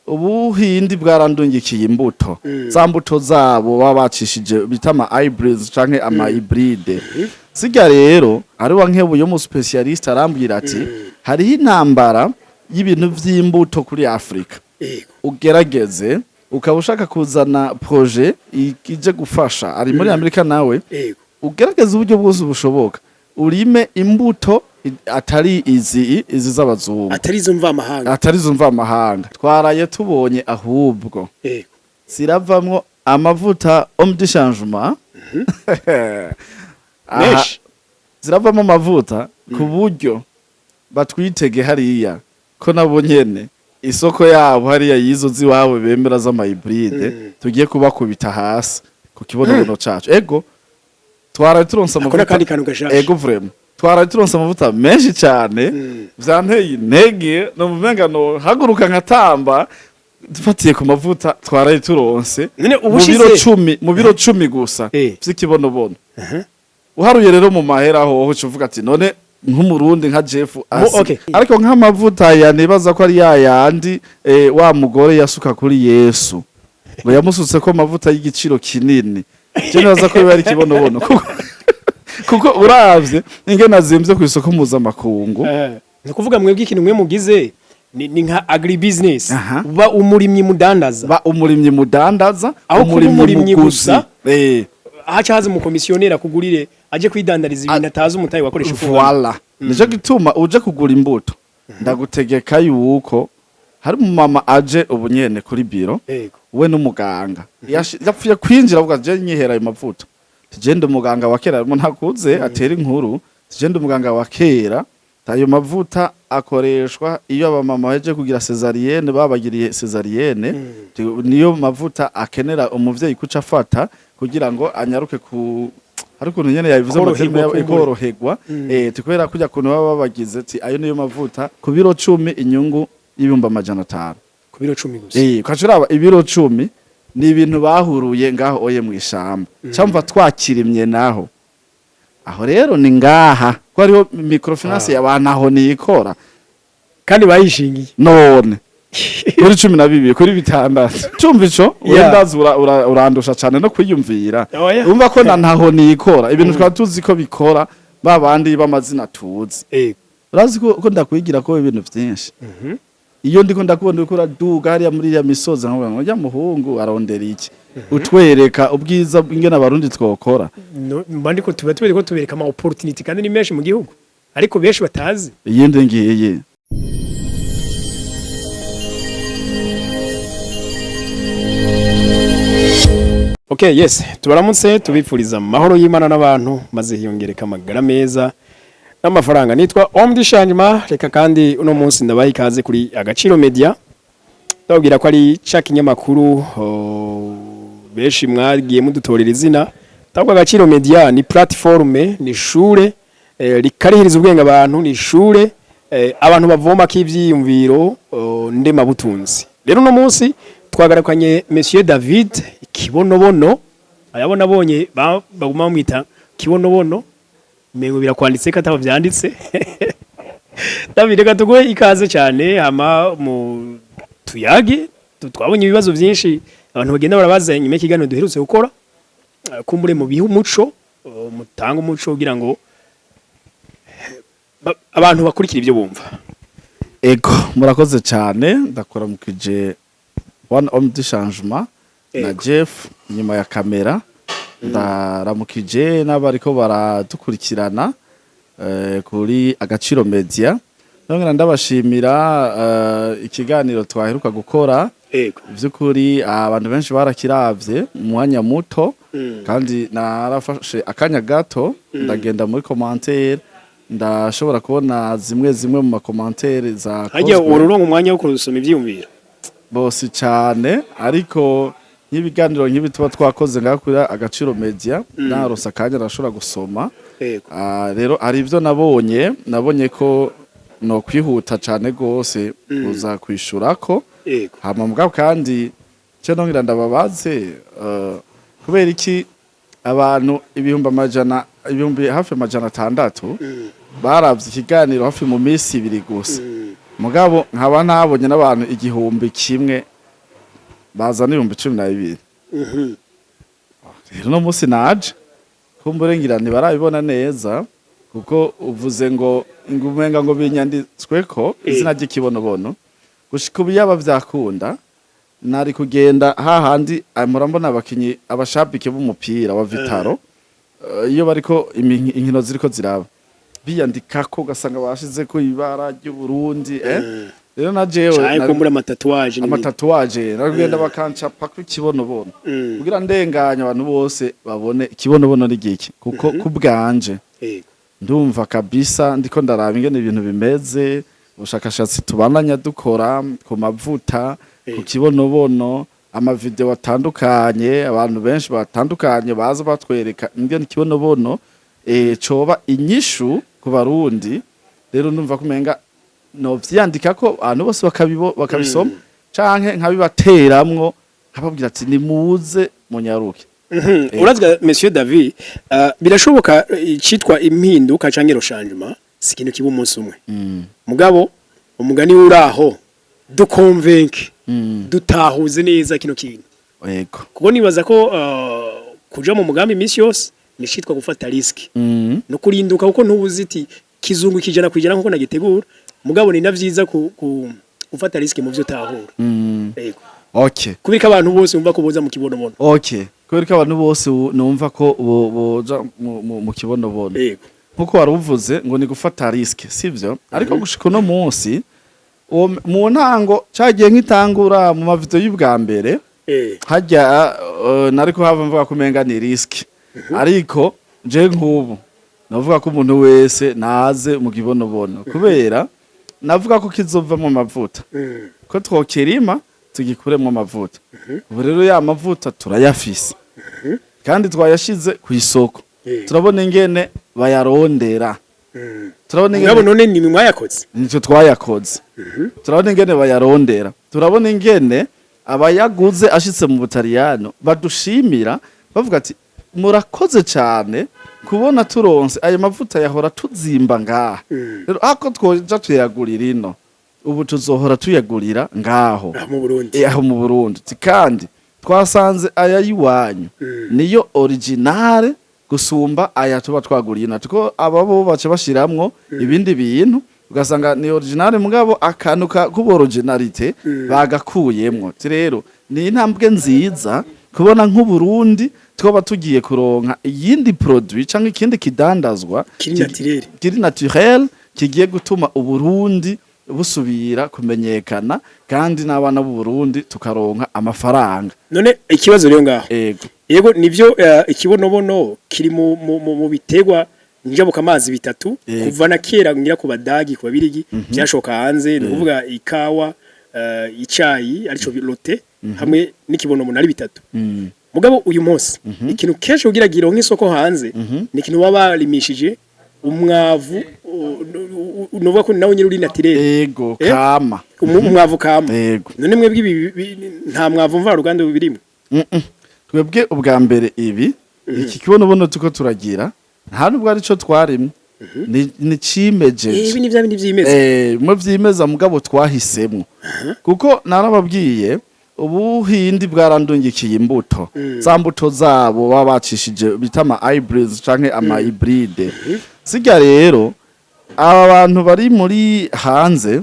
Ubuhindi bwarandungikiye imbuto, za mbuto zabo baba bacishije bita ama hybrids canke ama hybride. Sirya rero ari wa nkebuye mu specialiste arambwira ati hariho intambara y'ibintu vy'imbuto kuri Afrika. Ugerageze ukaba ushaka kuzana projet ije gufasha ari muri Amerika nawe, ugerageze uburyo bwose bushoboka urime imbuto atari izi z'abazungu. Atari izo mvamahanga. Atari izo mvamahanga. Twaraye tubonye ahubwo ziravamwo amavuta homme du changement. Aha, Menshi. ziravamo amavuta ku buryo batwitege hariya ko nabo nyene isoko yabo hariya yizo ziwabo bemera z'ama hybride tugiye kubakubita hasi ku kibonobono cacu. Ego, twaraye turonse Ako amavuta. n'akandi kantu gashasha. Ego, vraiment twaraye turonse amavuta menshi cyane. Vyanteye intege no mumenga no haguruka nkatamba dufatiye ku mavuta twaraye turonse. None mu biro ubushize 10, mu biro 10 gusa vy'ikibonobono. Uharuye rero mu mahera hoho uca uvuga ati none nk'umurundi nka Jeff asi. Ariko nk'amavuta ya nibaza ko ari ya yandi wa mugore yasuka kuri Yesu ngo yamusutse ko amavuta y'igiciro kinini, je nibaza ko biba ari ikibonobono kuko uravye ingene azimvye ku isoko mpuzamakungu. Ni ukuvuga mwebwe ikintu mwe mugize ni nka agribusiness. Uba umurimyi mudandaza. Ba umurimyi mudandaza. Aho kuba umurimyi muguzi. gusa, haca haza umukomisiyoneri akugurire aje kwidandariza ibintu atazi umutayi wakoresha uko ungana. Voilà, nico gituma uje kugura imbuto ndagutegeka yuko hari umumama aje ubu nyene kuri biro we n'umuganga. Yapfuye kwinjira avuga je nyihera ayo mavuta, tugende umuganga wa kera umuntu akuze atera inkuru, tugende umuganga wa kera, ayo mavuta akoreshwa iyo abamama baje kugira césarienne, babagiriye césarienne. Niyo mavuta akenera umuvyeyi kuca afata kugira ngo anyaruke ku hari ukuntu nyene yabivuze mu Koroherwa terme kumbure. koroherwa. Tukubera kujya kuntu baba babagize ati ayo niyo mavuta ku biro 10 inyungu y'500,000. Ku biro 10 gusa. Ukaca uraba ibiro 10 ni ibintu bahuruye ngaho oye mw'ishamba cyangwa twakirimye naho aho rero ni ngaha ko hariho microfinance y'abantu aho niyikora. Kandi bayishingiye. None kuri 12 kuri 6 cumva ico wenda urandusha cane no kwiyumvira. Oya. Umva ko na ntaho niyikora ibintu twaba tuzi ko bikora ba bandi b'amazina tuzi. Urazi ko ndakwigira ko ibintu vyinshi iyo ndiko ndakubona uriko uraduga hariya muri iriya misozi nkavuga ngo urya muhungu arondera iki, utwereka ubwiza bw'ingene abarundi twokora. No, mba ndiko tuba tubereka ko tubereka ama opportunity kandi ni menshi mu gihugu ariko benshi batazi. Iyindi ngiyi. Okay, yes, tubaramutse tubifuriza amahoro y'Imana n'abantu maze hiyongereka amagara meza n'amafaranga. Nitwa Omdi Shanjima, reka kandi uno munsi ndabaha ikaze kuri Agaciro Media. Ndababwira ko ari ca kinyamakuru benshi mwagiye mudutorera izina. Tabwo Agaciro Media ni platforme, ni ishure rikarihiriza ubwenge abantu, ni ishure abantu bavoma k'ivyiyumviro ndemabutunzi. Rero uno munsi twagarukanye Monsieur David Kibonobono, ayabona abonye baguma bamwita Kibonobono, mengo birakwanditse ko atabo vyanditse. David, reka tuguhe ikaze cyane hama mu tuyage. Twabonye ibibazo byinshi abantu bagenda barabaza nyuma y'ikiganiro duherutse gukora. Kumbure mu bihe umuco, mutanga umuco kugira ngo abantu bakurikira ibyo bumva. Ego, murakoze cyane, ndakuramukije one homme du changement na Jeff inyuma ya kamera, ndaramukije n'abariko baradukurikirana kuri Agaciro Media, nongera ndabashimira ikiganiro twaheruka gukora. By'ukuri abantu benshi barakiravye mu mwanya muto kandi narafashe akanya gato ndagenda muri commentaire, ndashobora kubona zimwe zimwe mu ma commentaire Hajya zakozwe. ururonka umwanya wo kurusoma ivyiyumviro? Bose cyane, ariko nk'ibiganiro nk'ibi tuba twakoze ngaha kuri Agaciro Media narose akanya ndashobora gusoma. Rero hari ibyo nabonye ko no kwihuta cyane rwose kuza kwishurako. Hama mugabo kandi cyo nongera ndababaze kubera iki abantu 100,000, hafi 600,000 baravye ikiganiro hafi mu minsi 2 gusa, mugabo nkaba ntabonye n'abantu 1,000. Bazana 12,000. Rero uno munsi naje kumbure ngira ntibarabibona neza, kuko uvuze ngo umenga ngo binyanditsweko izina ry'ikibonobono. Gushika ubu, yaba vyakunda, nari kugenda hahandi murambona abakinyi, abashabike b'umupira wa Vital'O, iyo bariko inkino ziriko ziraba, biyandikako, ugasanga bashizeko ibara ry'Uburundi. Rero na jewe Canke kumbura ama tatouage n'ibindi. Ama tatouage, narigenda bakancapa ko ikibonobono kugira ndenganya abantu bose babone ikibonobono ni giki, kuko ku bwanje ndumva kabisa ndiko ndaraba ingene ibintu bimeze, ubushakashatsi tubandanya dukora ku mavuta, ku kibonobono, ama vidéo atandukanye, abantu benshi batandukanye baza batwereka ingene ikibonobono coba inyishu ku Barundi. Rero ndumva kumenga novyandika ko abantu bose bakabisoma, canke nkabibateramwo, nkababwira ati: "Nimuze munyaruke." Urazwa, Monsieur David, birashoboka, icitwa impinduka canke le changement si ikintu kiba umunsi umwe. Mugabo umugani uraho du convaincre, dutahuze neza kino kintu, kuko nibaza ko kuja mu mugambi iminsi yose ni icitwa gufata risque no kurinduka, kuko ntubuzi iti kizungu 100% nkuko nagitegura. Mugabo ni na vyiza ku gufata risque mu vyo utahura. Yego. Kubera ko abantu bose bumva ko boza mu kibonobono. Okay, kubera ko abantu bose numva ko boja mu kibonobono. Nkuko wari uvuze ngo ni gufata risque, sivyo? Ariko gushika uno munsi, uwo mu ntango cagiye nk'itangura mu ma vidéo y'ubwa mbere, hajya nariko hava mvuga ko umenga ni risque, ariko je nk'ubu navuga ko umuntu wese naze mu kibonobono, kubera navuga ko kizovamo amavuta, ko twokirima tugikuremo amavuta. Ubu rero ya mavuta turayafise kandi twayashize ku isoko. Turabona ingene bayarondera. Turabona Mugabo ingene none ni mwayakoze? Nitwe twayakoze. Turabona ingene bayarondera, turabona ingene abayaguze ashitse mu Butaliyano badushimira, bavuga ati: "Murakoze cyane kubona turonse ayo mavuta yahora tuzimba ngaha." Rero ako twoja tuyagurira ino, ubu tuzohora tuyagurira ngaho Aho mu Burundi. Aho mu Burundi. Ati, kandi twasanze aya y'iwanyu niyo originale gusumba aya tuba twaguriye ino, kuko aba bo baca bashiramwo ibindi bintu, ugasanga ni originale mugabo akantu k'ubu originalité bagakuyemwo. Ati rero ni intambwe nziza kubona nk'Uburundi twaba tugiye kuronka iyindi produit canke ikindi kidandazwa Kiri naturel. Kiri naturel, kigiye gutuma Uburundi busubira kumenyekana, kandi n'abana b'u Burundi tukaronka amafaranga. None ikibazo rero ngaho, yego nivyo, ikibonobono kiri mu biterwa njabuka amazi bitatu kuva na kera, ngira ku Badagi, ku Babirigi byashoka hanze, ni ukuvuga ikawa, icayi arico le thé, hamwe n'ikibonobono, ari bitatu. Mugabo uyu munsi ikintu kenshi kugira gironke isoko hanze ni ikintu baba barimishije umwavu, nuvuga ko nawe nyine uri naturel. Kama. Umwavu kama. None mwebwe ibi nta mwavu mvaruganda birimo? Twebwe ubwa mbere ibi, iki kibonobono tuko turagira, nta nubwo arico twarimwe, ni cimejeje. Ibi ni bya bindi vyimeza. Mu vyimeza, mugabo twahisemwo, kuko narababwiye, Ubuhindi bwarandungikiye imbuto, za mbuto zabo baba bacishije bita ama hybrids canke ama hybride. Sirya rero aba bantu bari muri hanze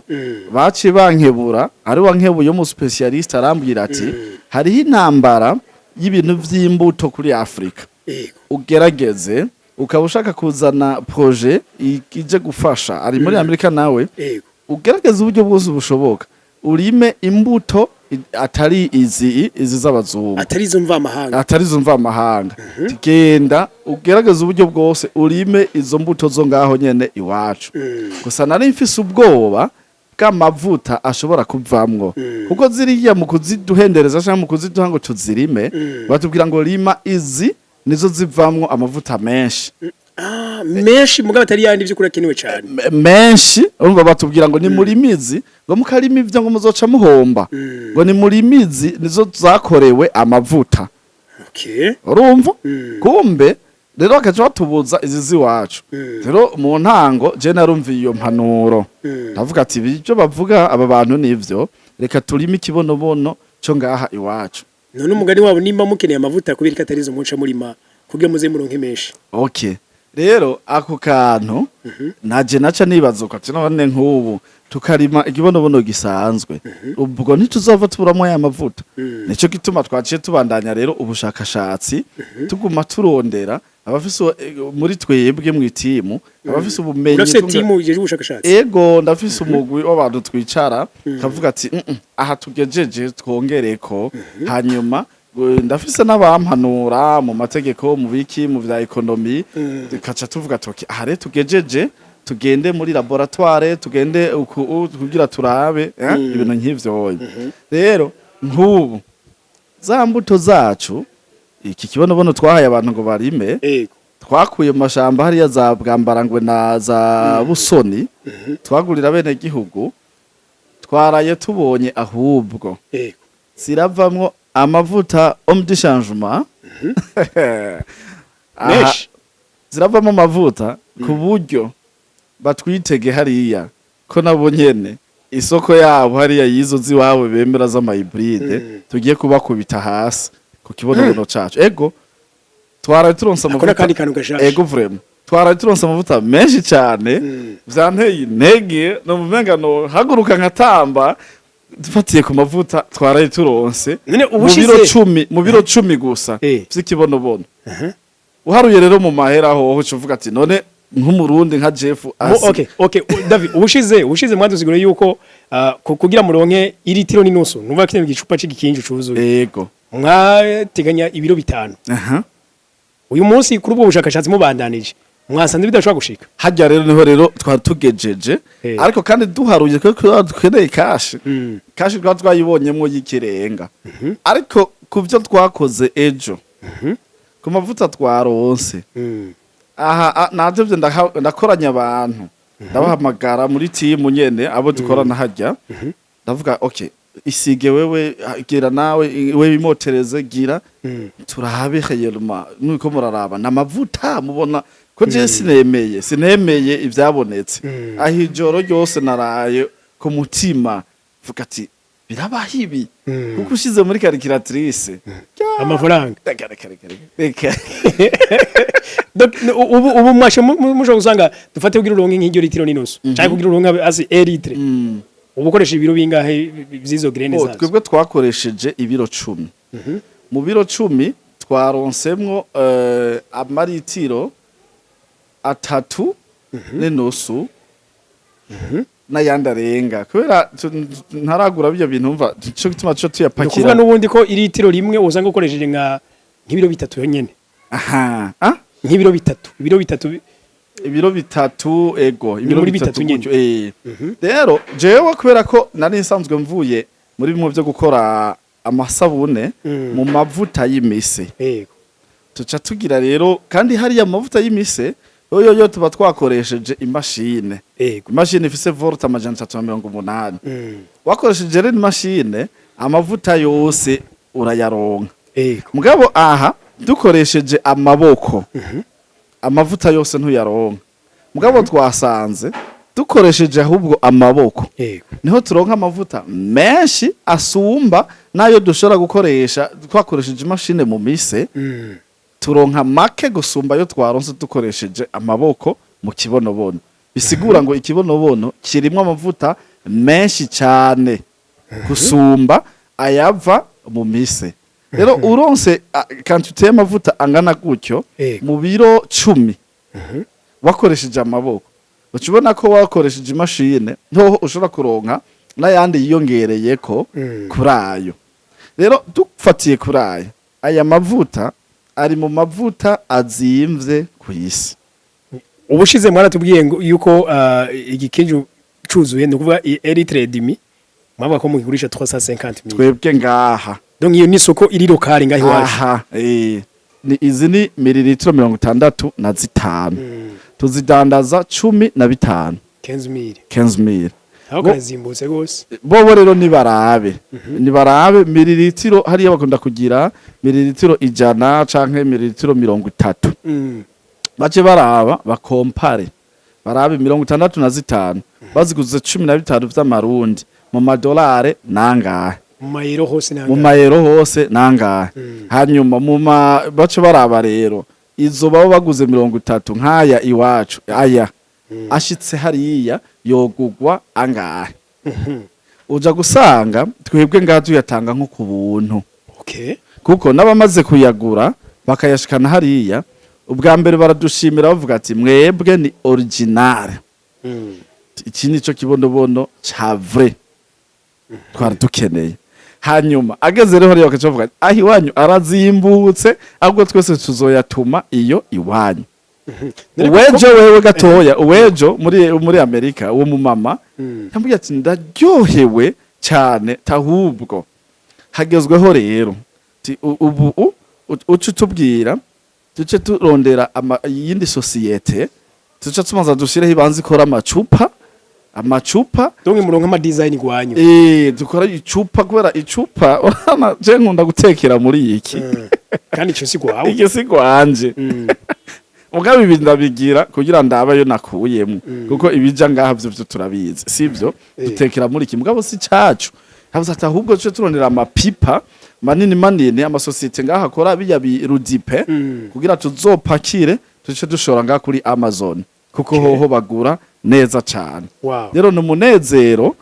baciye bankebura, ari wankebuye mu spécialiste, arambwira ati: "Hariho intambara y'ibintu vy'imbuto kuri Afrika. Ugerageze, ukaba ushaka kuzana projet ije gufasha ari muri Amerika nawe, ugerageze uburyo bwose bushoboka urime imbuto atari izi z'abazungu." Atari izo mvamahanga. Atari izo mvamahanga. Genda ugerageze uburyo bwose urime izo mbuto zo ngaho nyene iwacu. Gusa nari mfise ubwoba bw'amavuta ashobora kuvamwo, kuko ziriya mu kuziduhendereza cyangwa mu kuziduha ngo tuzirime, batubwira ngo rima izi, nizo zivamwo amavuta menshi. Ah, menshi, mugabo atari yandi vy'ukuri akenewe cyane. Menshi. Urumva batubwira ngo ni murimizi, ngo mukarima ivyo ngo muzoca muhomba, ngo ni murimizi, nizo zakorewe amavuta. Urumva, kumbe rero bakaca batubuza izi z'iwacu. Rero mu ntango je narumviye iyo mpanuro, ndavuga ati: "Ibyo bavuga aba bantu nivyo, reka turime ikibonobono." Cyo ngaha iwacu. None umugani wabo, nimba mukeneye amavuta, kubera ko atarizo muca murima kugira muze muronke menshi? Okay, rero ako kantu naje naca nibaza ati: none nk'ubu tukarima ikibonobono gisanzwe, ubwo ntituzova tuburamo ya mavuta? Nico gituma twaciye tubandanya rero ubushakashatsi, tuguma turondera abafise muri twebwe mu itimu abafise ubumenyi. Urafise timu ijeje ubushakashatsi? Ego, ndafise umugwi w'abantu twicara kavuga ati: Aha tugejeje twongereko." Hanyuma ndafise n'abampanura mu mategeko, mu biki, mu vya économie. Tukaca tuvuga tuti: aha rero tugejeje, tugende muri laboratoire, tugende kugira turabe ibintu nk'ivyo. Rero nk'ubu za mbuto zacu, iki kibonobono twahaye abantu ngo barime, twakuye mu mashamba hariya za Bwambarangwe na za Busoni, twagurira bene gihugu, twaraye tubonye ahubwo ziravamwo amavuta homme de changement. Aha, Menshi. ziravamo amavuta ku buryo batwitege hariya ko nabo nyene isoko yabo hariya yizo ziwabo bemera z'ama hybrides tugiye kubakubita hasi ku kibonobono cacu. Ego, twaraye turonse Ako amavuta. n'akandi kantu gashasha. Ego, vraiment, twaraye turonse amavuta menshi cyane. Vyanteye intege, no mumenga no haguruka nkatamba dufatiye ku mavuta twaraye turonse None mu biro ubushize 10, mu biro 10 gusa vy'ikibonobono. Uharuye rero mu mahera hoho, uca uvuga ati: none nk'Umurundi nka Jeff asi Okay, David, ubushize mwadusiguriye yuko kugira muronke iritiro n'inusu, numva kino gicupa c'igikinju cuzuye, mwateganya ibiro 5. Uyu munsi kuri ubwo bushakashatsi mubandanije, mwasanze bidashobora gushika? Hajya rero niho rero twari tugejeje, ariko kandi duharuye ko dukeneye cash. Cash twari twayibonyemwo y'ikirenga, ariko ku byo twakoze ejo, ku mavuta twaronse, aha natevye ndakoranya abantu, ndabahamagara muri timu nyene abo dukorana hajya, ndavuga: okay, isige wewe, gira nawe, wewe imotereze, gira turabe réellement nuko muraraba namavuta mubona ko je sinemeye ivyabonetse. Aho ijoro ryose naraye ku mutima vuga ati: birabaho ibi? Kuko ushize muri calculatrice Amafaranga. Reka, reka, reka, reka. Donc, ubu mwashe mushobora gusanga, dufate kugira uronke nk'iryo litiro n'inusu canke kugira uronke asi un litre, ubu ukoresha ibiro bingahe vy'izo graines Oh, zazo? Twebwe twakoresheje ibiro 10. Mu biro 10 twaronsemwo amaritiro 3.5 n'ayandi arenga, kubera ntaragura byo bintu, mva cyo gituma cyo Ni ukuvuga tuyapakira. n'ubundi ko iritiro rimwe usanga ukoresheje nk'ibiro 3 yonyene. Aha, ah? Nk'ibiro 3, ibiro 3. Ibiro 3, ego, ibiro Muri 3 bitatu nyene. gutyo, eh. Rero jewe kubera ko nari nsanzwe mvuye muri bimwe byo gukora amasabune mu mavuta y'imise, tuca tugira rero kandi hariya amavuta y'imise yo yo tuba twakoresheje imashine, imashini ifise volts 380. Wakoresheje rero imashine, amavuta yose urayaronka. Mugabo aha dukoresheje amaboko, amavuta yose ntuyaronka. Mugabo twasanze dukoresheje ahubwo amaboko niho turonka amavuta menshi asumba nayo dushobora gukoresha twakoresheje imashine mu mise. Turonka make gusumba ayo twaronse dukoresheje amaboko mu kibonobono. Bisigura ngo ikibonobono kirimwo amavuta menshi cyane gusumba ayava mu mise. Rero uronse quantité y'amavuta angana gutyo mu biro 10 wakoresheje amaboko, uca ubona ko wakoresheje imashine ntoho ushobora kuronka n'ayandi yiyongereyeko kuri ayo. Rero dufatiye kuri ayo, aya mavuta ari mu mavuta azimvye ku isi. Ubushize mwaratubwiye ngo yuko igikinju cuzuye, ni ukuvuga un litre et demi, mwavuga ko mugigurisha 350 mille. Twebwe ngaha. Donc iyo ni isoko iri locale ngaho iwacu. Aha, ni izi ni mililitiro 65, tuzidandaza 15. 15 mille. 15 mille. Aho karazimbutse gose. Bobo rero nibarabe mililitiro hariya bakunda kugira mililitiro 100 canke mililitiro 30. Bace baraba, bakompare, barabe 65 baziguze 15 vy'amarundi, mu madolare nangahe? Mu mayero hose Mu nangahe? mayero hose nangahe? Hanyuma mu ma bace baraba rero izo baba baguze 30 nk'aya iwacu, aya ashitse hariya yogugwa angahe? Uja gusanga twebwe ngaha tuyatanga nko ku buntu, kuko n'abamaze kuyagura bakayashikana hariya ubwa mbere baradushimira, bavuga ati: "Mwebwe ni original, iki nico kibonobono ca vrai twari dukeneye." Hanyuma ageze rero hariya bakaca bavuga ati: "Aho iwanyu arazimbutse, ahubwo twese tuzoyatuma iyo iwanyu." Uwejo wewe gatoya, uwejo muri Amerika, uwo mumama yambwiye ati: "Ndaryohewe cyane, tahubwo hagezweho rero." Ti, ubu uca utubwira duce turondera iyindi sosiyete, tuce tumaza dushireho ibanza ikora amacupa. Donc muronka ama design gwanyu. Eh, dukora icupa, kubera icupa urabona je nkunda gutekera muri iki. Kandi ico si gwawe. Iki si gwanje. Mugabo ibi ndabigira kugira ndabe ayo nakuyemo, kuko ibija ngaha vyo turabizi, sivyo? Dutekera muri iki, mugabo si cacu. Habuze ati: "Ahubwo tuce turondera amapipa manini manini, amasosiyete ngaha akora biya birudipe, kugira tuzopakire tuce dushora ngaha kuri Amazon, kuko hoho bagura neza cane." Rero ni umunezero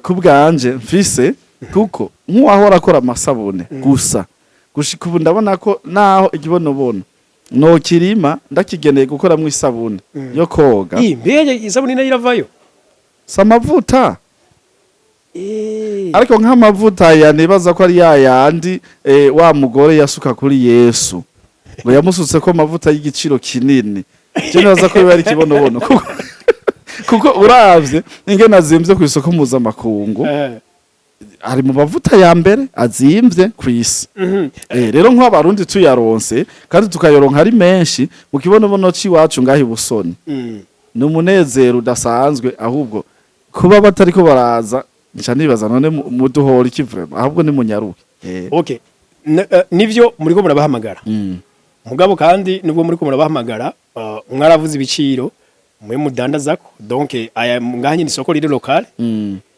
ku bwanje mfise, kuko nk'uwahora akora amasabune gusa, gushika ubu ndabona ko naho ikibonobono nokirima ndakigeneye gukoramwo isabune yo koga. Ih, mbega isabuni nayo iravayo? Si amavuta, ariko nk'amavuta ya nibaza ko ari ya yandi wa mugore yasuka kuri Yesu, ngo yamusutse ko amavuta y'igiciro kinini. Je nibaza ko biba ari ikibonobono, kuko uravye ingene azimvye ku isoko mpuzamakungu, ari mu mavuta ya mbere azimvye ku isi. Rero nk'abarundi tuyaronse kandi tukayoronka ari menshi mu kibonobono c'iwacu ngaho ibusoni, ni umunezero udasanzwe. Ahubwo kuba batariko baraza, nca nibaza: none muduhora iki vraiment? Ahubwo ni munyaruke. Okay. Nivyo muriko murabahamagara. Mugabo kandi nubwo muriko murabahamagara, mwaravuze ibiciro mwe mudandazako. Donc aya ngaha nyine isoko riri local,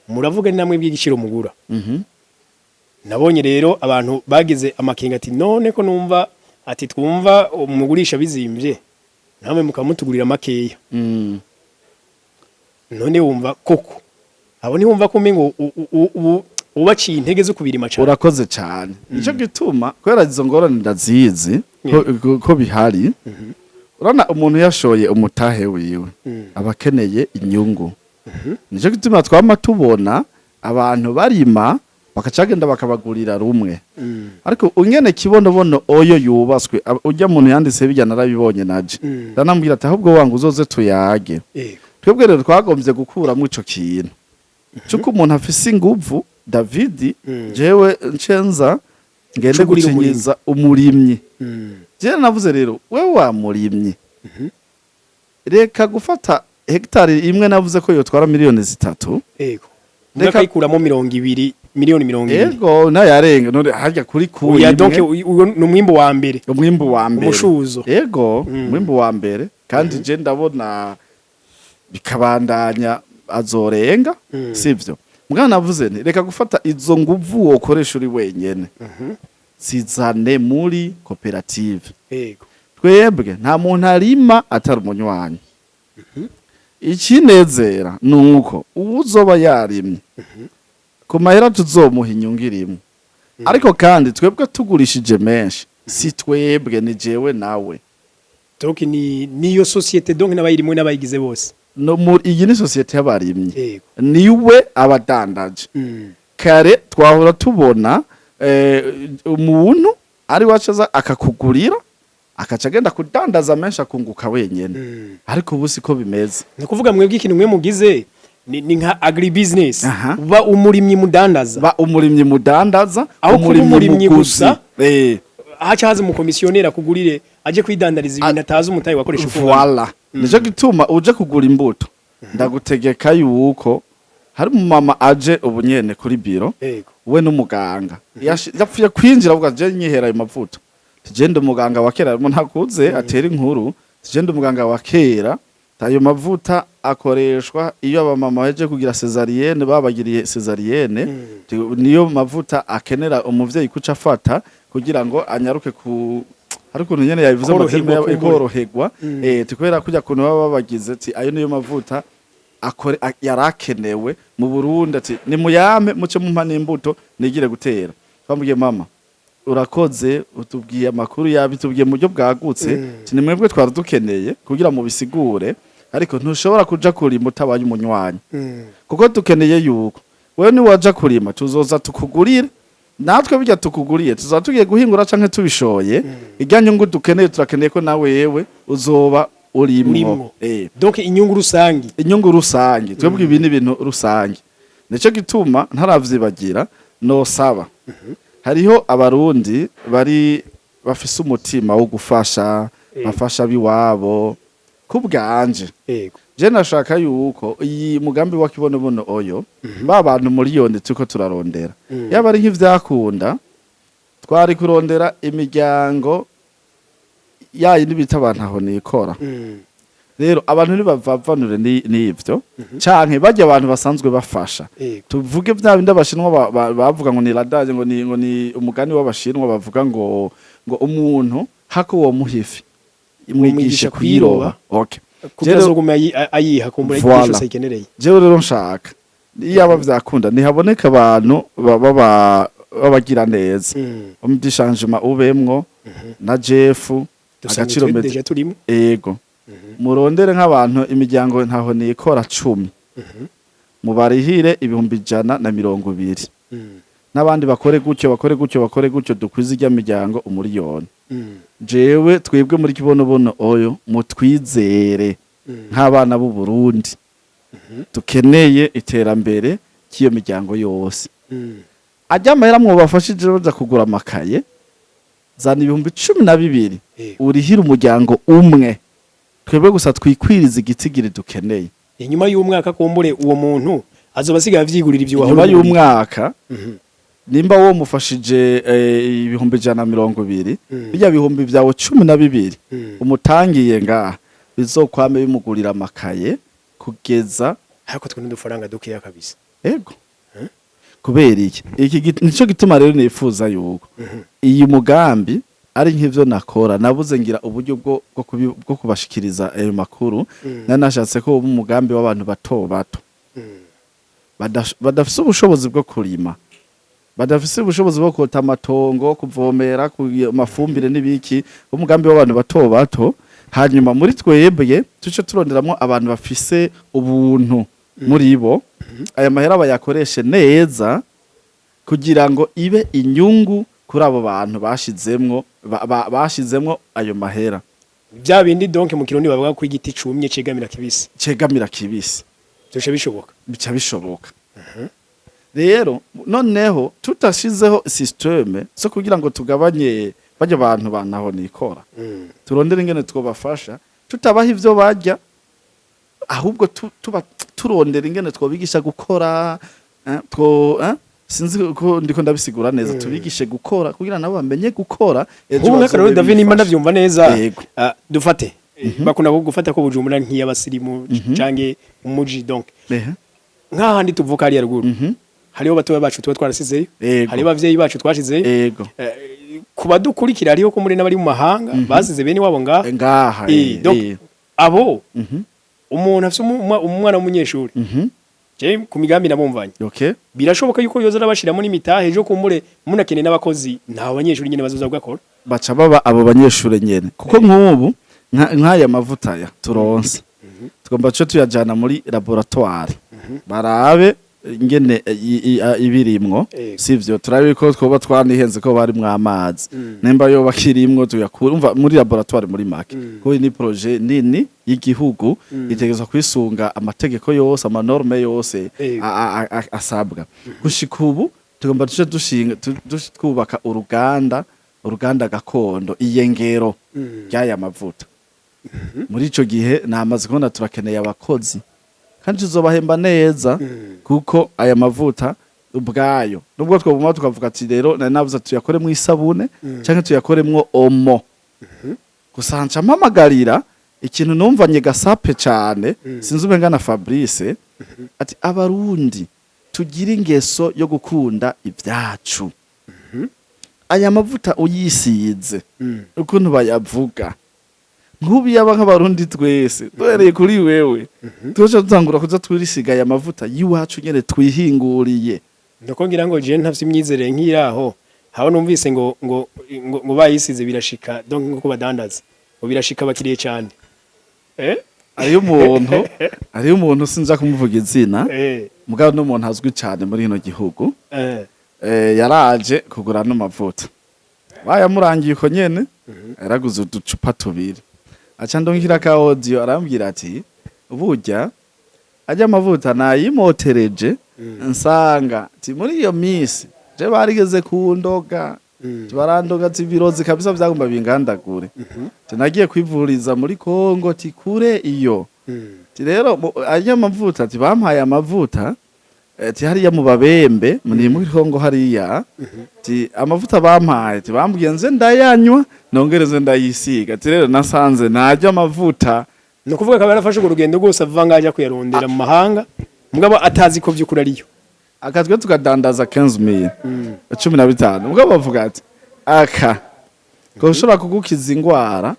muravuga namwe bw'igiciro mugura. Nabonye rero abantu bagize amakenga ati: "None ko numva ati twumva umugurisha bizimvye, namwe mukamutugurira makeya." None wumva koko abo ntiwumva ko umengo ubaciye intege zo kubirima cane? Urakoze cyane. Nico gituma, kubera izo ngorane ndazizi ko bihari, urabona umuntu yashoye umutahe wiwe aba akeneye inyungu. Nico gituma twama tubona abantu barima bakacagenda bakabagurira rumwe. Ariko ungene kibonobono oyo yubatswe, urya muntu yanditse bijya narabibonye naje, ndanamubwira ati: "Ahubwo wanga uzoze tuyage." Twebwe rero twagombye gukuramo ico kintu cuko umuntu afise inguvu, David, jewe ncenza ngende Cugurira umurimyi. Gucinyiza umurimyi. Jewe navuze rero: wewe wa murimyi, reka gufata hegitari imwe navuze ko yotwara miliyoni 3. Mugakayikuramo 20, miliyoni 20. Ego, nayarenga none harya kuri ku Oya, donc imwe. Uyu ni umwimbu wa mbere. Umwimbu wa mbere. Umushuzo. Ego, umwimbu wa mbere, kandi je ndabona bikabandanya azorenga. Sivyo? Mwana, navuze nti: "Reka gufata izo nguvu wokoresha uri wenyene, zizane muri koperative." Twebwe nta muntu arima atari umunywanyi. Ikinezera ni uko uwuzoba yarimye ku mahera tuzomuha inyungu irimwe, ariko kandi twebwe tugurishije menshi, si twebwe, ni jewe nawe. Donc ni niyo société, donc n'abayirimo n'abayigize bose. No, iyi ni sosiyete y'abarimyi. Niwe abadandaje. Kare twahora tubona umuntu ari wacaza akakugurira, akaca agenda kudandaza menshi akunguka wenyene, ariko ubu siko bimeze. Ni ukuvuga mwebwe ikintu mwe mugize ni nka agribusiness. Uba umurimyi mudandaza. Ba umurimyi mudandaza. Aho kuba umurimyi muguzi. gusa, haca haza umukomisiyoneri akugurire aje kwidandariza ibintu atazi umutayi wakoresha uko ungana. Voilà, nico gituma uje kugura imbuto ndagutegeka yuko hari umumama aje ubu nyene kuri biro, we n'umuganga. Yapfuye kwinjira avuga: "Je nyihera ayo mavuta." "Tugende umuganga wa kera." Umuntu akuze atera inkuru: "Tugende umuganga wa kera, ayo mavuta." akoreshwa iyo abamama bahejeje kugira césarienne, babagiriye césarienne. Niyo mavuta akenera umuvyeyi kuca afata kugira ngo anyaruke ku, hari ukuntu nyene yabivuze mu Koroherwa terme kumbure. koroherwa. Tukubera kujya kuntu baba babagize ati ayo niyo mavuta akore yarakenewe mu Burundi, ati ni muyame muce mumpa n'imbuto nigire gutera. Twamubwiye: "Mama, urakoze, utubwiye amakuru yabitubwiye mu buryo bwagutse." Ati: "Ni mwebwe twari dukeneye kugira mu bisigure, ariko ntushobora kuja kurima utabaye umunywanyi, kuko dukeneye yuko wewe ni waja kurima tuzoza tukugurire, natwe bijya tukuguriye tuzaba tugiye guhingura canke tubishoye. Irya nyungu dukeneye, turakeneye ko nawe yewe uzoba urimwo." Urimwo. Donc inyungu rusangi. Inyungu rusange. Twebwe ibi ni ibintu rusange. Nico gituma ntaravyibagira, nosaba hariho Abarundi bari bafise umutima wo gufasha, bafasha biwabo kubwanje. Je nashaka yuko iyi mugambi wa Kibonobono Oyo, ba bantu miliyoni turiko turarondera, yaba ari nk'ivyakunda twari kurondera imiryango yayindi bita abantu aho nikora. Rero abantu ntibavavanure n'ivyo canke barya abantu basanzwe bafasha. Tuvuge vya bindi Abashinwa bavuga ngo ni ladage, ngo ni umugani w'Abashinwa bavuga ngo umuntu hako uwo muhifi mwigishe Umwigisha kuyiroba. Okay. Kugira azoguma ayiha kumbura igihe Voilà. cyose ayikenereye. Jewe rero nshaka iyaba vyakunda ntihaboneka abantu babagira neza, umudishanjima ubemwo na Jeff Dusanzwe Agaciro twe Media. déjà turimo. Ego, murondere nk'abantu imiryango ntaho nikora 10, mubarihire 120,000, n'abandi bakore gutyo, bakore gutyo, bakore gutyo, dukwize irya miryango 1,000,000. Jewe twebwe muri Kibonobono Oyo, mutwizere nk'abana b'u Burundi dukeneye iterambere ry'iyo miryango yose. Ajya amahera mwobafashije baja kugura amakaye, zana 12,000 urihire umuryango umwe, twebwe gusa twikwiriza igitigiri dukeneye. Inyuma y'umwaka kumbure uwo muntu azoba asigaye avyigurira ivyo Inyuma wahora umugurira. y'umwaka, nimba wo mufashije 120,000, bijya bihumbi vyawe 12 umutangiye ngaha bizokwame bimugurira amakaye kugeza. Ariko twe n'udufaranga dukeya kabisa. Ego, kubera iki nico gituma rero nifuza yuko iyi mugambi ari nk'ivyo nakora nabuze ngira uburyo bwo kubashikiriza ayo makuru. Nari nashatse ko uba umugambi w'abantu bato bato badafise ubushobozi bwo kurima, badafise ubushobozi bwo kota amatongo, kuvomera, amafumbire n'ibiki, umugambi w'abantu bato bato. Hanyuma muri twebwe tuce turonderamwo abantu bafise ubuntu muri bo, aya mahera bayakoreshe neza kugira ngo ibe inyungu kuri abo bantu bashizemwo bashizemwo ayo mahera. Bya bindi donc mu Kirundi bavuga ko igiti cumye cegamira kibisi. Cegamira kibisi. Byoshe bishoboka. Bica bishoboka rero. Noneho tutashizeho système zo kugira ngo tugabanye bajya abantu banaho nikora, turondere ingene twobafasha tutabaha ivyo barya, ahubwo tuba turondera ingene twobigisha gukora, two sinzi ko ndiko ndabisigura neza, tubigishe gukora kugira nabo bamenye gukora ejo Nk'ubu nk'akarorero bazobe David, nimba bifasha. ndavyumva neza, Yego. Dufate bakunda gufata ko Bujumbura nk'iy'abasirimu canke umuji, donc nk'ahandi tuvuka hariya ruguru, hariho batoya bacu tuba twarasizeyo, hariho abavyeyi bacu twashizeyo. Ku badukurikira, hariho ko muri n'abari mu mahanga basize bene wabo ngaha. Ngaha. Donc abo umuntu afise umwana w'umunyeshuri, je ku migambi nabumvanye, birashoboka yuko yoza arabashiramo n'imitahe, ejo kumbure munakeneye n'abakozi, nta banyeshuri nyene bazoza gukora. Baca baba abo banyeshure nyene, kuko nk'ubu nk'aya mavuta ya turonse tugomba tuce tuyajana muri laboratoire barabe ingene ibirimwo. Sivyo, turabe ko twoba twanihenze ko barimwo amazi, nimba yo bakirimwo tuyakura. Umva, muri laboratoire muri make, kuko iyi ni projet nini y'igihugu, itegerezwa kwisunga amategeko yose, ama normes yose asabwa. Gushika ubu tugomba tuce dushinga twubaka uruganda gakondo, iyengero ry'aya mavuta. Muri ico gihe namaze kubona turakeneye abakozi kandi tuzobahemba neza, kuko aya mavuta ubwayo nubwo twoguma tukavuga ati rero nari navuze tuyakoremwo isabune canke tuyakoremwo Omo, gusa nca mpamagarira Ikintu numvanye gasape cane, sinzi umenga na Fabrice, ati abarundi tugira ingeso yo gukunda ibyacu. Aya mavuta uyisize, ukuntu bayavuga, nk'ubu yaba nk'abarundi twese duhereye kuri wewe, tuca dutangura kuza twirisiga aya mavuta y'iwacu nyene twihinguriye. Nuko ngira ngo je ntafite imyizerere nk'iraho haho numvise ngo bayisize birashika, donc ngo badandaza ngo birashika bakiriye cyane. Hariyo umuntu sinza kumuvuga izina, mugabo n'umuntu azwi cyane muri hino gihugu. Yaraje kugura ano mavuta, bayamurangiye uko nyene, yaraguze uducupa tubiri, aca ndungikira ka audio, arambwira ati burya ajya amavuta nayimotereje, nsanga ati muri iyo minsi je barigeze kundoga, barandoga ati ibirozi kabisa vyagomba bingandagure. Ati nagiye kwivuriza muri Kongo, ati kure iyo. Ati rero ajya amavuta, ati bampaye amavuta, ati hariya mu Babembe ni muri Kongo hariya, ati amavuta bampaye, ati bambwiye nze ndayanywa nongereze ndayisiga, ati rero nasanze naryo amavuta. Ni ukuvuga akaba yarafashe urwo rugendo rwose ava ngaho ajya kuyarondera mu mahanga, mugabo atazi ko by'ukuri ariyo. Akatwe tukadandaza 15,000, 15, mugabo bavuga ati aka ko ushobora kugukiza ingwara,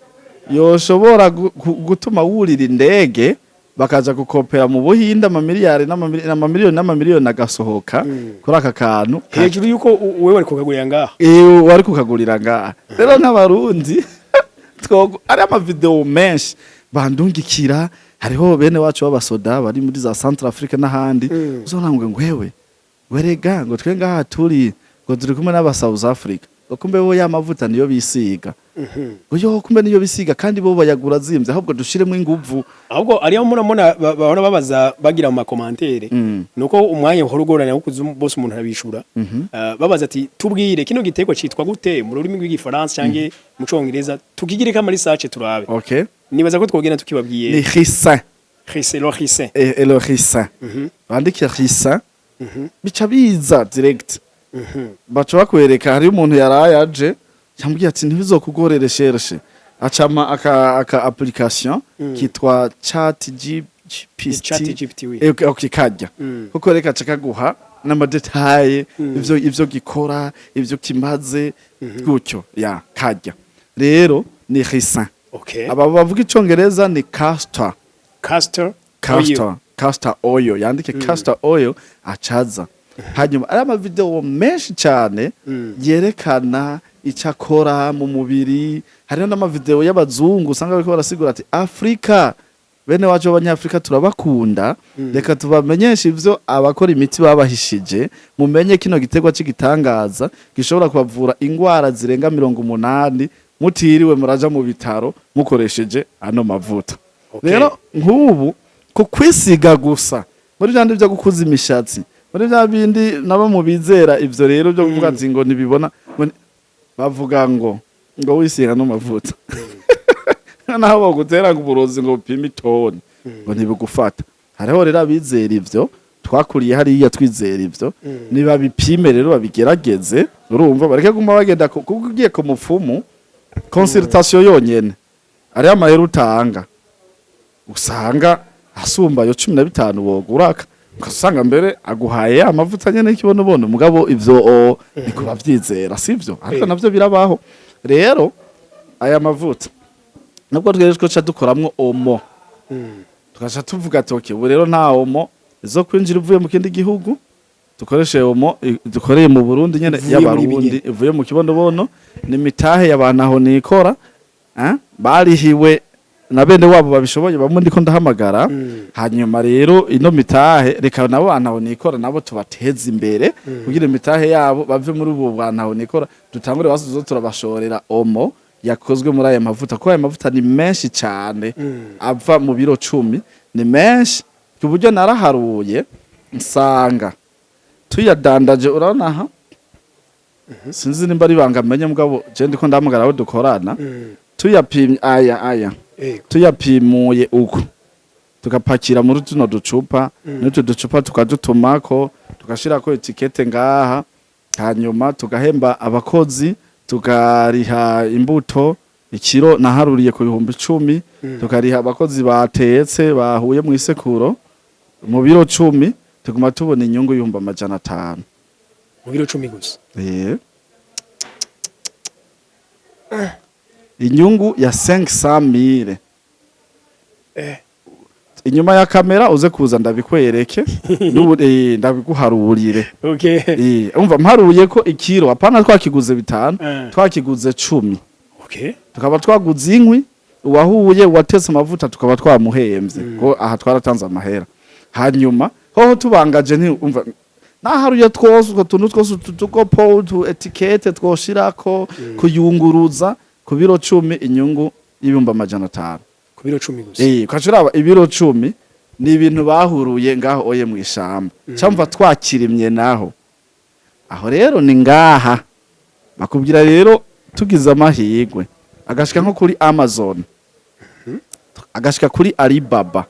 yoshobora gutuma wurira indege bakaja gukopera mu Buhinde, amamiliyari n'amamiliyoni n'amamiliyoni agasohoka kuri aka kantu. Hejuru y'uko wewe wari kukagurira ngaha. Wari kukagurira ngaha. Rero nk'abarundi twogo ari amavideo menshi bandungikira, hariho bene wacu b'abasoda bari muri za Central Africa n'ahandi, uzona ngo ngwewe werega ngo twe ngaha turi, ngo turi kumwe n'aba South Africa, ngo kumbe bo ya mavuta niyo bisiga, ngo yo kumbe niyo bisiga, kandi bo bayagura zimvye, ahubwo dushiremo inguvu. Ahubwo ariyo murabona bahora babaza bagira mu ma commentaires, nuko umwanya uhora ugorana wo kuza bose umuntu arabishura. Babaza ati tubwire kino giterwa citwa gute mu rurimi rw'igifaransa canke mu congereza, tukigireko ama research turabe. Nibaza ko twogenda tukibabwiye. Ni ricin. Ricin, le ricin. Et le ricin, bandike ricin, bica biza direct, baca bakwereka. Hariyo umuntu yaraye aje yambwiye ati ntibizokugore recherche, acama aka application kitwa Chat GPT. Chat GPT, oui. Okay, kajya kuko reka aca kaguha n'ama détails, ivyo gikora, ivyo kimaze, gutyo ya kajya. Rero ni ricin. Aba bavuga icongereza ni castor. Castor. Castor oil, yandike castor oil acaza. Hanyuma ari amavideo menshi cyane yerekana icyo akora mu mubiri. Hariho n'amavideo y'abazungu usanga bariko barasigura ati Afrika, bene wacu b'abanyafrika turabakunda, reka tubamenyeshe ivyo abakora imiti babahishije, mumenye kino giterwa c'igitangaza gishobora kubavura ingwara zirenga 80 mutiriwe muraja mu bitaro, mukoresheje ano mavuta. Rero nk'ubu ku kwisiga gusa muri bya bindi byo gukuza imishatsi, muri bya bindi nabo mubizera ivyo rero byo kuvuga ati ngo ntibibona, ngo bavuga ngo wisiga no mavuta, naho bagutera ngo uburozi ngo bupime itoni, ngo ntibigufata. Hariho rero abizera ivyo, twakuriye hariya twizera ivyo. Nibabipime rero, babigerageze, urumva, bareke guma bagenda kuko ugiye ku mupfumu, consultation yonyene ariyo amahera utanga usanga asumba ayo 15 woguraka, ugasanga mbere aguhaye ya mavuta nyene y'ikibonobono. Mugabo ivyo ni kubavyizera sivyo, ariko navyo birabaho. Rero aya mavuta nubwo twebwe twoca dukoramwo omo, tugaca tuvuga ati okay, ubu rero nta omo zo kwinjira uvuye mu kindi gihugu, dukoreshe omo dukoreye mu Burundi nyene. Ivuye muri y'abarundi, ivuye mu kibonobono. Ni mitahe y'abantu aho nikora, barihiwe na bene wabo babishoboye bamwe ndiko ndahamagara. Hanyuma rero ino mitahe, reka nabo bantu aho nikora nabo tubateze imbere, kugira imitahe yabo bave muri ubu bantu aho nikora, dutangure basuzo turabashorera omo yakozwe muri aya mavuta, kuko aya mavuta ni menshi cyane, ava mu biro 10 ni menshi, ku buryo naraharuye nsanga tuyadandaje. Urabona aha, sinzi nimba ari ibanga menye, mugabo je ndiko ndahamagara abo dukorana, tuyapimye aya, tuyapimuye uko, tugapakira muri tuno ducupa, n'utu ducupa tukadutumako, tugashirako étiquette ngaha, hanyuma tugahemba abakozi, tukariha imbuto, ikiro naharuriye ku 10,000. Tukariha abakozi batetse bahuye mu isekuro mu biro 10, tuguma tubona inyungu 500,000. Mu biro 10 gusa? Eh. Inyungu ya 500,000. Inyuma ya kamera uze kuza ndabikwereke n'ubu, ndabiguharurire. Umva, mparuye ko ikiro, apana twakiguze 5, twakiguze 10. Tukaba twaguze inkwi, uwahuye, uwatetse amavuta tukaba twamuhemvye, ko aha twaratanze amahera. Hanyuma hoho tubangaje, nti umva, naharuye twose utwo tuntu twose, utu tugopo, utu étiquettes twoshirako, kuyunguruza, ku biro 10 inyungu y'500,000. Ku biro 10 gusa? Eh, ukaca uraba ibiro 10 ni ibintu bahuruye ngaho oye mw'ishamba, cyamva twakirimye naho. Aho rero ni ngaha bakubwira rero, tugize amahirwe agashika nko kuri Amazon, agashika kuri Alibaba,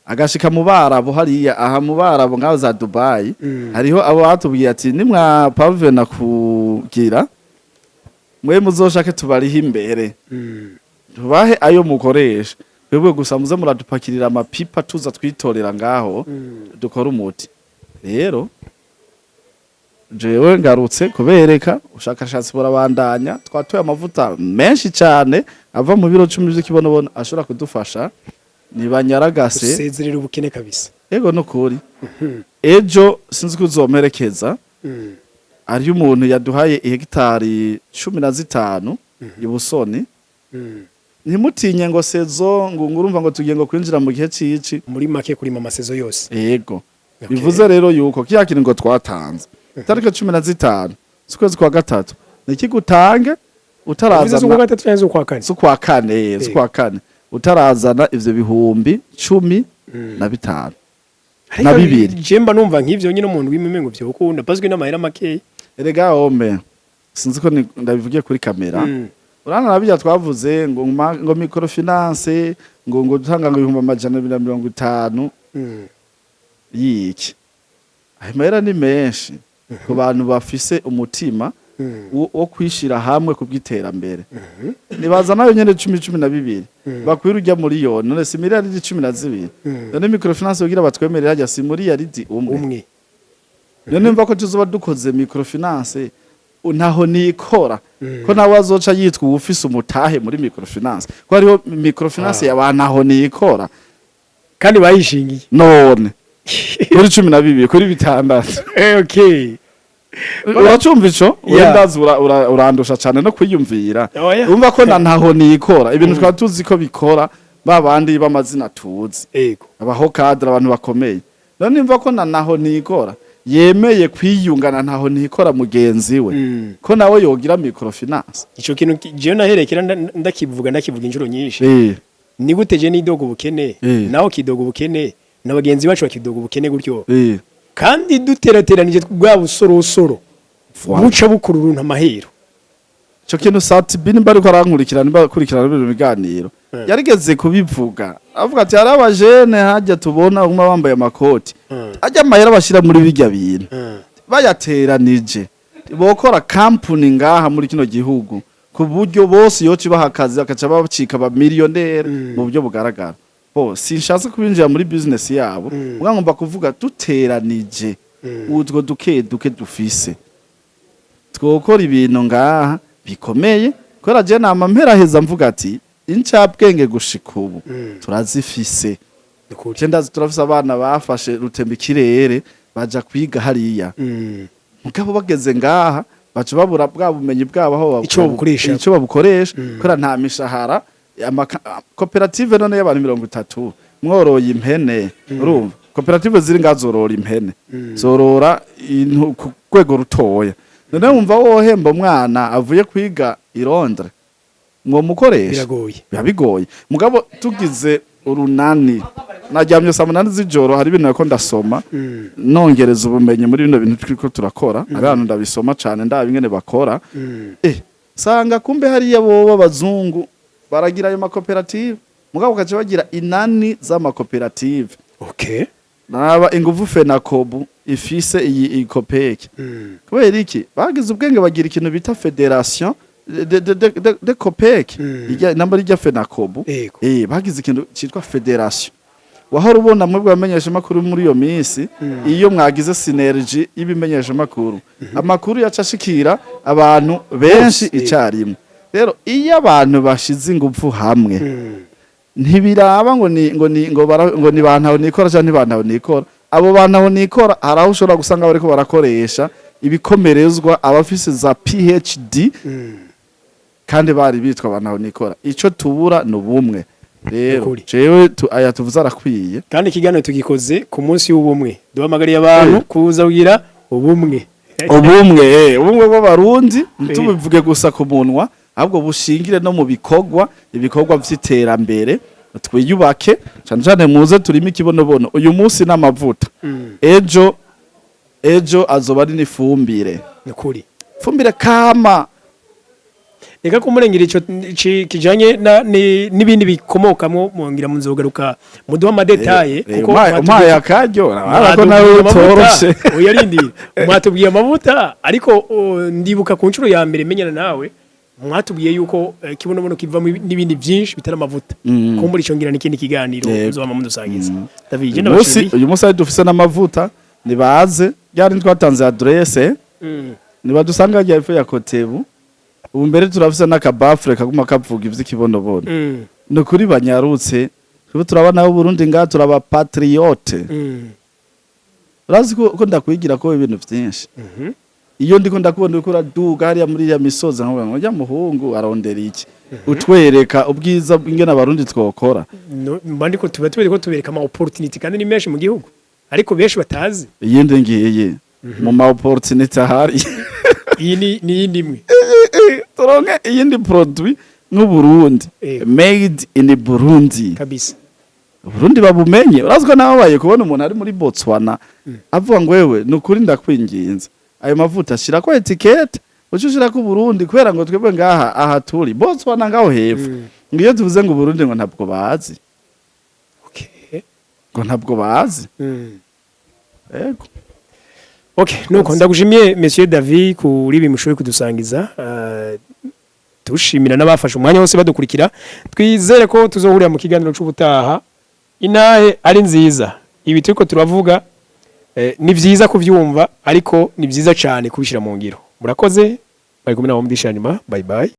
agashika mu Barabu hariya, aha mu Barabu ngaho za Dubai. Hariho abo batubwiye ati nimwa pavena kugira mwe muzoshake tubariho imbere, tubahe ayo mukoresha, twebwe gusa muze muradupakirira amapipa tuza twitorera ngaho, dukora umuti. Rero jewe ngarutse kubereka ubushakashatsi burabandanya. Twatoye amavuta menshi cyane ava mu biro 10 vy'ikibonobono ashobora kudufasha nibanyaragase. Usezerera ubukene kabisa. Ego, nukuri ejo sinzi ko uzomperekeza. Hariyo umuntu yaduhaye ihegitari 15 ibusoni. Ntimutinye ngo saison, ngo ngurumva ngo tugiye ngo kwinjira mu gihe cici. Muri make kurima ama saisons yose. Ego. Bivuze rero yuko kiya kintu ngo twatanze itariki 15 z'ukwezi kwa gatatu nikigutange Uvuze utarazana z'ukwa gatatu canke z'ukwa kane? Z'ukwa kane, z'ukwa kane, utarazana ivyo 15,000 Ariko na bibiri. Je mba numva nk'ivyo nyine umuntu w'imimengo vyokunda paswe n'amahera makeya. Erega ome sinzi ko ndabivugiye kuri kamera. Urana nabijya twavuze ngo ngo microfinance, ngo dutanga ngo 250,000 yiki. Ayo mahera ni menshi ku bantu bafise umutima wo kwishira hamwe ku bw'iterambere. Nibaza nayo nyene 10, 12 bakwira ujya miliyoni, none si miliyaridi 12? None microfinance kugira batwemerere hajya si miliyaridi umwe? Umwe. None mva ko tuzoba dukoze microfinance ntaho nikora, ko nawe azoca yitwa uwufise umutahe muri microfinance, ko hariho microfinance y'abantu aho nikora. Kandi bayishingiye. None kuri 12, kuri 6. Uracumva ico? Urendazi urandusha cane no kwiyumvira. Oya. Umva ko na ntaho nikora ibintu twaba tuzi ko bikora ba bandi b'amazina tuzi, abaho cadre, abantu bakomeye. None imva ko na naho nikora yemeye kwiyungana ntaho nikora mugenzi we, ko nawe yogira microfinance. Ico kintu jewe naherekera ndakivuga inshuro nyinshi. Ni gute je nidoga ubukene, naho kidoga ubukene, na bagenzi bacu bakidoga ubukene gutyo, kandi duterateranije bwa busorosoro buca bukura uruntu amahero? Ico kintu Sat-B nimba ariko arankurikirana, nimba akurikirana bino biganiro, yarigeze kubivuga, avuga ati hari abajene hajya tubona umwe bambaye amakoti, ajya amahera bashira muri bijya bintu, bayateranije bokora kampuni ngaha muri kino gihugu, ku buryo bose yoca ibaha akazi bakaca bacika aba millionnaire mu buryo bugaragara. Bo sinshatse kubinjira muri business yabo, mm. Ngomba kuvuga duteranije utwo duke duke dufise twokora ibintu ngaha bikomeye, kubera je nama mperaheza mvuga ati incabwenge gushika ubu turazifise. Nukuri. Je ndazi turafise abana bafashe rutemba ikirere baja kwiga hariya, mugabo bageze ngaha baca babura bwa bumenyi bwabo aho Ico babukoresha. Ico babukoresha, kubera nta mishahara. Koperative none y'abantu 30 mworoye impene, urumva koperative ziri ngaha zorora impene, zorora ku rwego rutoya. None wumva wohemba umwana avuye kwiga i Londres mwomukoresha? Biragoye. Biba bigoye. Mugabo tugize urunani, naryamye saa 8 z'ijoro, hari ibintu nako ndasoma, nongereza ubumenyi muri bino bintu turiko turakora. Hari ahantu ndabisoma cane, ndaba ingene bakora. Sanga kumbe hariya bobo abazungu baragira ayo makoperative, mugabo ukaca bagira inani z'amakoperative. Naba inguvu FENACOBU ifise iyi ikopeke. Kubera iki? Bagize ubwenge bagira ikintu bita fédération. de COPEC, ijya namba rijya FENACOBU. Bagize ikintu cyitwa fédération. Wahora ubona mwebwe bamenyesha makuru muri iyo minsi, iyo mwagize synergie y'ibimenyesha makuru, amakuru yacashikira abantu benshi Bose. icyarimwe. Rero iyo abantu bashize ingufu hamwe, ntibiraba ngo ni ngo bara, ngo ni bantu aho nikora cyangwa ni bantu aho nikora. Abo bantu aho nikora, hari aho ushobora gusanga bariko barakoresha ibikomerezwa, abafise za PhD, kandi bari bitwa abantu aho nikora. Ico tubura ni ubumwe rero. Ukuri. Jewe aya tuvuze arakwiye. Kandi ikiganiro tugikoze ku munsi w'ubumwe, duhamagariye abantu kuza kugira ubumwe. Ubumwe, ubumwe bw'Abarundi, ntitubivuge gusa ku munwa, ahubwo bushingire no mu bikorwa, ibikorwa vy'iterambere. Twiyubake cane cane, muze turime ikibonobono. Uyu munsi n'amavuta, ejo azoba ari n'ifumbire. Nukuri. Fumbire kama. Reka kumurengera ico kijanye n'ibindi bikomokamo, mwongera muzogaruka muduha ama détails. Kuko umpaye akaryo, urabona ko nawe utoroshe. Oya, rindi, mwatubwiye amavuta, ariko ndibuka ku nshuro ya mbere menyana nawe, mwatubwiye yuko kibonobono kivamo n'ibindi byinshi bitari amavuta. Kumbura ico ngira n'ikindi kiganiro muzobama mudusangiza. David, je Uyu munsi ndabashimiye. Uyu munsi ari dufise n'amavuta, nibaze ryari twatanze adresse, nibadusanga rya epfo ya Kotebu. Ubu mbere turafise n'akabafure kaguma kavuga ivy'ikibonobono. Ni ukuri banyarutse, twebwe turabona Burundi ngaha, turaba patriote. Urazi ko ndakwigira ko ibintu vyinshi. Iyo ndiko ndakubona uriko uraduga hariya muri iriya misozi, nkavuga ngo ujya muhungu arondera iki, utwereka ubwiza bw'ingene Abarundi twokora. No, mba ndiko tuba tubereka ko tubereka ama opportunity, kandi ni menshi mu gihugu, ariko benshi batazi. Iyindi ngiyi mu ma opportunity ahari. Iyi ni iyindi imwe. Turonke iyindi produit nk'Uburundi, made in Burundi. Burundi babumenye. Urazi ko nababaye kubona umuntu ari muri Botswana avuga ngo: "Wewe, ni ukuri ndakwinginze, ayo mavuta ashira ko étiquette, uce ushira ko Burundi, kubera ngo twebwe ngaha aha turi Botswana ngaho hepfo, ngo iyo tuvuze ngo Burundi ngo ntabwo bazi." Ngo ntabwo bazi. Yego. Okay, nuko ndagushimiye, Monsieur David, kuri ibi mushoboye kudusangiza. Tushimira n'abafashe umwanya wose badukurikira. Twizere ko tuzohurira mu kiganiro c'ubutaha. Inahe ari nziza, ibi turiko turavuga, ni vyiza kuvyumva, ariko ni vyiza cyane kubishira mu ngiro. Murakoze, bari kumwe na Mudisha nyuma. Bye bye.